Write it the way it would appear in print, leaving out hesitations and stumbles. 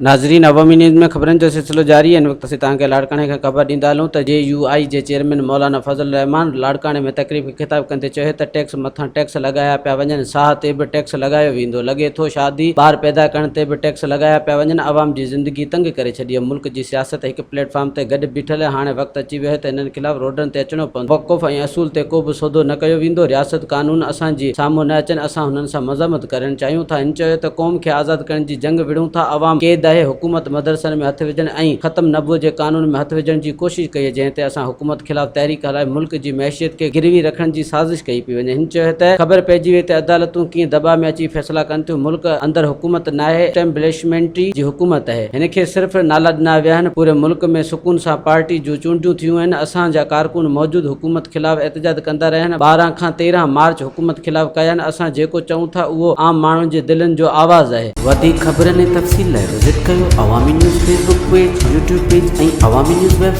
ناظرين عوامي نيوز ۾ خبرن جو سلسلو جاري آهي هن وقت اسين توهان کي لاڙڪاڻي کان خبر ڏيندا هلون ته جي يو آء جي چيئرمين مولانا فضل الرحمان لاڙڪاڻي ۾ تقريب کي خطاب ڪندي چيو ته ٽيڪس مٿان ٽيڪس لڳايا پيا وڃن ساهه تي به ٽيڪس لڳايو ويندو لڳي ٿو شادي ٻار پيدا ڪرڻ تي به ٽيڪس لڳايا پيا وڃن عوام جي زندگي تنگ ڪري ڇڏي آهي ملڪ جي سياست هڪ پليٽ فارم تي گڏ بيٺل آهي هاڻي وقت اچي ويو آهي ته انهن خلاف روڊن تي اچڻو پوندو موقف ۽ اصول تي ڪو به سودو نه ڪيو ويندو رياست قانون اسان جي سامهون نه اچن اسان هنن سان مزاحمت ڪرڻ چاهيون ٿا. هن چيو ته قوم کي آزاد ڪرڻ جي جنگ وڙهون ٿا، عوام قيد آهي، حڪومت مدرسن ۾ هٿ وجهڻ ۽ ختم نبوت جي قانون ۾ هٿ وجهڻ جي ڪوشش ڪئي آهي، جنهن تي اسان حڪومت خلاف تحريڪ هلائي ملڪ جي معيشت کي گروي رکڻ جي سازش ڪئي پئي وڃي. هن چيو ته خبر پئجي وئي ته عدالتون ڪيئن دٻاء ۾ اچي فيصلا ڪن ٿيون، ملڪ اندر حڪومت ناهي، اسٽيبلشمينٽ جي حڪومت آهي، هن کي صرف نالا ڏنا ويا آهن، پوري ملڪ ۾ سڪون سان پارٽي جون چونڊيون ٿيون آهن، اسان جا ڪارڪن موجود حڪومت خلاف احتجاج ڪندا رهيا آهن، 12 کان 13 مارچ حڪومت خلاف ڪيا آهن، اسان جيڪو چئون ٿا اهو عام ماڻهن جي دلين جو آواز آهي. وڌيڪ خبرن ۽ تفصيل لاء وزٽ ڪيو Awami news Facebook page, YouTube page ۽ Awami news website.